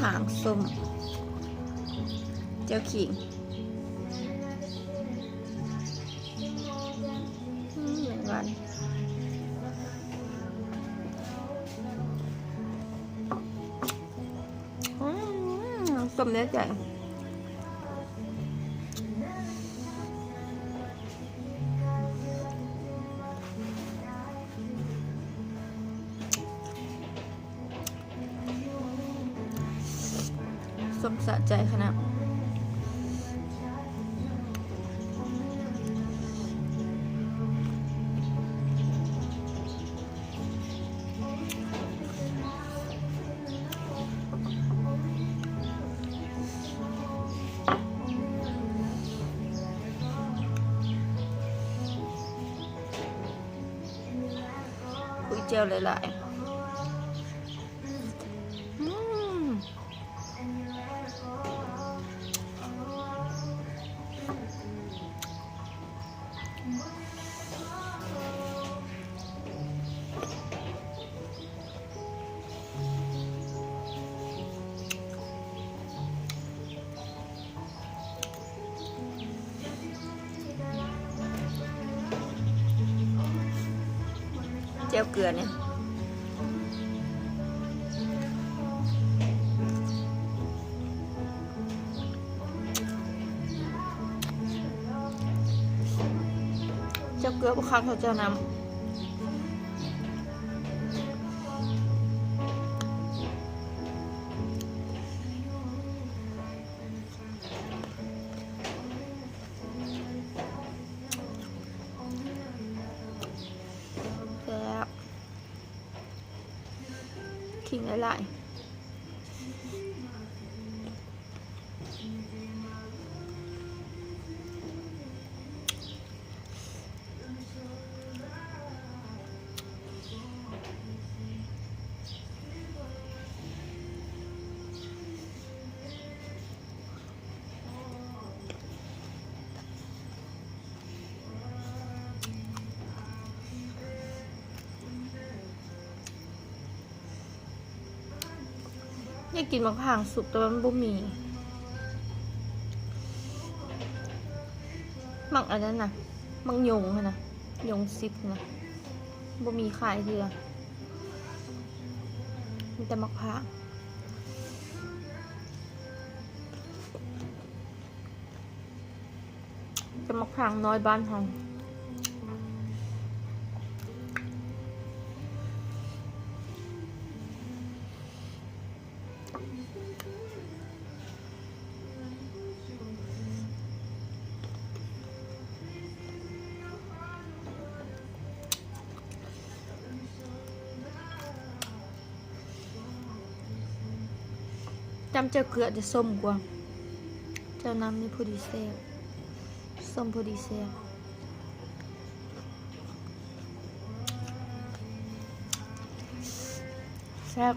ຫາງສົ້ມ ແຈ່ວຂີງ ອືມ ແມ່ນຫວານ ອືມ ສົ້ມແນວໃດ. ສົ້ມສະໃຈຂະໜາດ. ຄຸຍແຈ່ວຫຼາຍໆ ອືມ. ແຈ່ວເກືອນີ້ ແຈ່ວເກືອບໍ່ຄັກເທົ່າແຈ່ວນ້ຳ. ແຊບ ຂີງຫຼາຍໆ. ຢາກກິນໝາກພ້າວສຸກ ແຕ່ວ່າມັນບໍ່ມີ. ໝາກອັນນັ້ນນະ ໝາກຍົງຫັ້ນນະ ຍົງຊິດນະ ບໍ່ມີຂາຍເທື່ອ ມີແຕ່ໝາກພ້າວ. ແຕ່ໝາກພ້າວນ້ອຍບ້ານເຮົາ. ຈ້ຳແຈ່ວເກືອຈະສົ້ມກວ່າ ແຈ່ວນ້ຳນີ້ພໍດີແຊບ ສົ້ມພໍດີແຊບ ແຊບ.